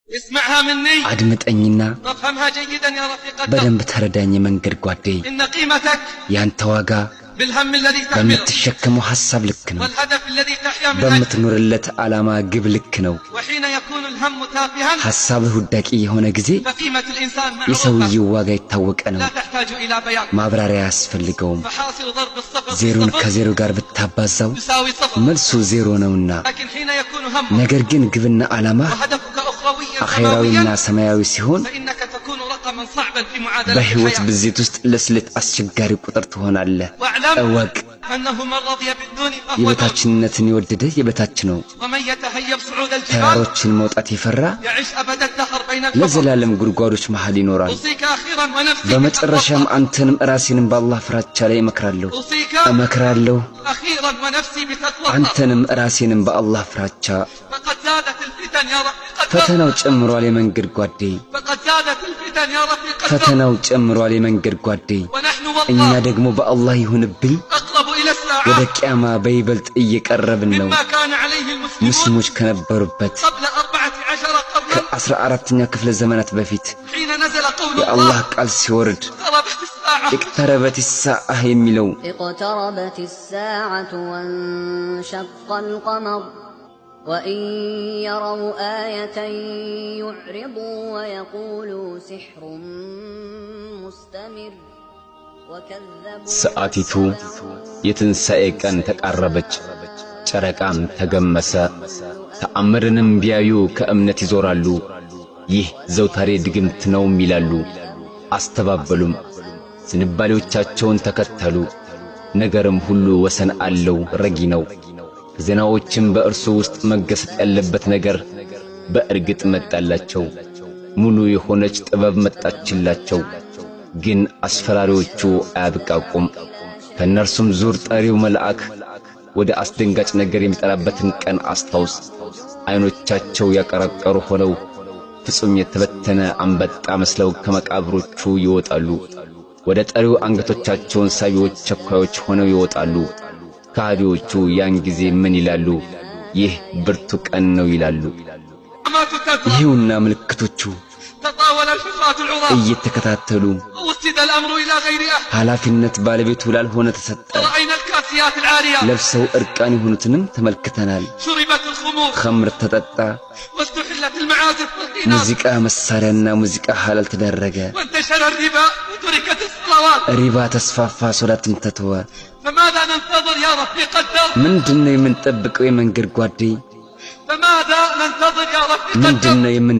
اسمعها مني አድምጠኝና وافهمها جيدا يا رفيق الدرب በደንብ ተረዳኝ የመንገድ ጓዴ። إن قيمتك ያንተ ዋጋ بالهم الذي تحمله በምትሸከመው ሐሳብ ልክ ነው። والهدف الذي تحيا من أجله በምትኖርለት ዓላማ ግብ ልክ ነው። وحين يكون الهم تافها ሐሳብህ ውዳቂ የሆነ ጊዜ فقيمة الإنسان معروفة የሰውየው ዋጋ የታወቀ ነው። لا تحتاج إلى بيان ማብራሪያ አያስፈልገውም። فحاصل ضرب الصفر في ዜሮን الصفر ከዜሮ ጋር ብታባዛው يساوي صفر መልሱ ዜሮ ነውና። لكن حين يكون همك ነገር ግን ግብና ዓላማ وهدفك أخرويا አኼራዊና سماويا ሰማያዊ ሲሆን فإنك تكون رقما صعبا في معادلة በሕይወት الحياة ብዜት ውስጥ ለስሌት አስቸጋሪ ቁጥር ትሆናለህ። واعلم እወቅ፣ أنه من رضي بالدون فهو دون የበታችነትን የወደደ የበታች ነው። ومن يتهيب صعود الجبال ተራሮችን መውጣት የፈራ يعيش أبد الدهر بين الحفر ለዘላለም ጉድጓዶች መሃል ይኖራል። أوصيك أخيرا ونفسي بتقوى በመጨረሻም الله አንተንም ራሴንም በአላህ ፍራቻ ላይ እመክራለሁ أوصيك እመክራለሁ أخيرا ونفسي بتقوى الله አንተንም ራሴንም በአላህ ፍራቻ። فقد زادت الفتن يا رفيق الدرب ፈተናው ጨምሯል የመንገድ ጓዴ፣ فقد زادت الفتن يا رفيق الدرب ፈተናው ጨምሯል የመንገድ ጓዴ። ونحن እኛ والله ደግሞ በአላህ ይሁንብኝ أقرب إلى ወደ الساعة ቂያማ በይበልጥ እየቀረብን ነው። مما كان عليه المسلمون ሙስሊሞች ከነበሩበት قبل 14 قرنا ከ14ኛ ክፍለ ዘመናት በፊት حين نزل قول የአላህ الله ቃል ሲወርድ اقتربت الساعة اقتربت الساعة የሚለው اقتربت الساعة وانشق القمر وإن يروا آية يعرضوا ويقولوا سحر مستمر وكذبوا ሰዓቲቱ የትንሣኤ ቀን ተቃረበች፣ ጨረቃም ተገመሰ። ተአምርንም ቢያዩ ከእምነት ይዞራሉ። ይህ ዘውታሪ ድግምት ነውም ይላሉ። አስተባበሉም፣ ዝንባሌዎቻቸውን ተከተሉ። ነገርም ሁሉ ወሰን አለው፣ ረጊ ነው። ከዜናዎችም በእርሱ ውስጥ መገሰጥ ያለበት ነገር በእርግጥ መጣላቸው። ሙሉ የሆነች ጥበብ መጣችላቸው። ግን አስፈራሪዎቹ አያብቃቁም። ከእነርሱም ዙር ጠሪው መልአክ ወደ አስደንጋጭ ነገር የሚጠራበትን ቀን አስታውስ። ዓይኖቻቸው ያቀረቀሩ ሆነው ፍጹም የተበተነ አንበጣ መስለው ከመቃብሮቹ ይወጣሉ። ወደ ጠሪው አንገቶቻቸውን ሳቢዎች ቸኳዮች ሆነው ይወጣሉ። ከሃዲዎቹ ያን ጊዜ ምን ይላሉ? ይህ ብርቱ ቀን ነው ይላሉ። علامات تترى ይኸውና ምልክቶቹ تطاول الحفاة العراة እየተከታተሉ ووسد الأمر إلى غير أهل ኃላፊነት ባለቤቱ ላልሆነ ተሰጠ። ورأينا الكاسيات العاريات ለብሰው እርቃን የሆኑትንም ተመልክተናል። شربت الخمور ኸምር ተጠጣ፣ واستحلت المعازف والقينات ሙዚቃ መሳሪያና ሙዚቃ ሐላል ተደረገ። وانتشر الربا وتركت الصلوات ሪባ ተስፋፋ፣ ሶላትም ተተወ። فماذا ننتظر يا رفيق الدرب ምንድነው የምንጠብቀው የመንገድ ጓዴ? فماذا ننتظر يا رفيق الدرب ምንድነው የምን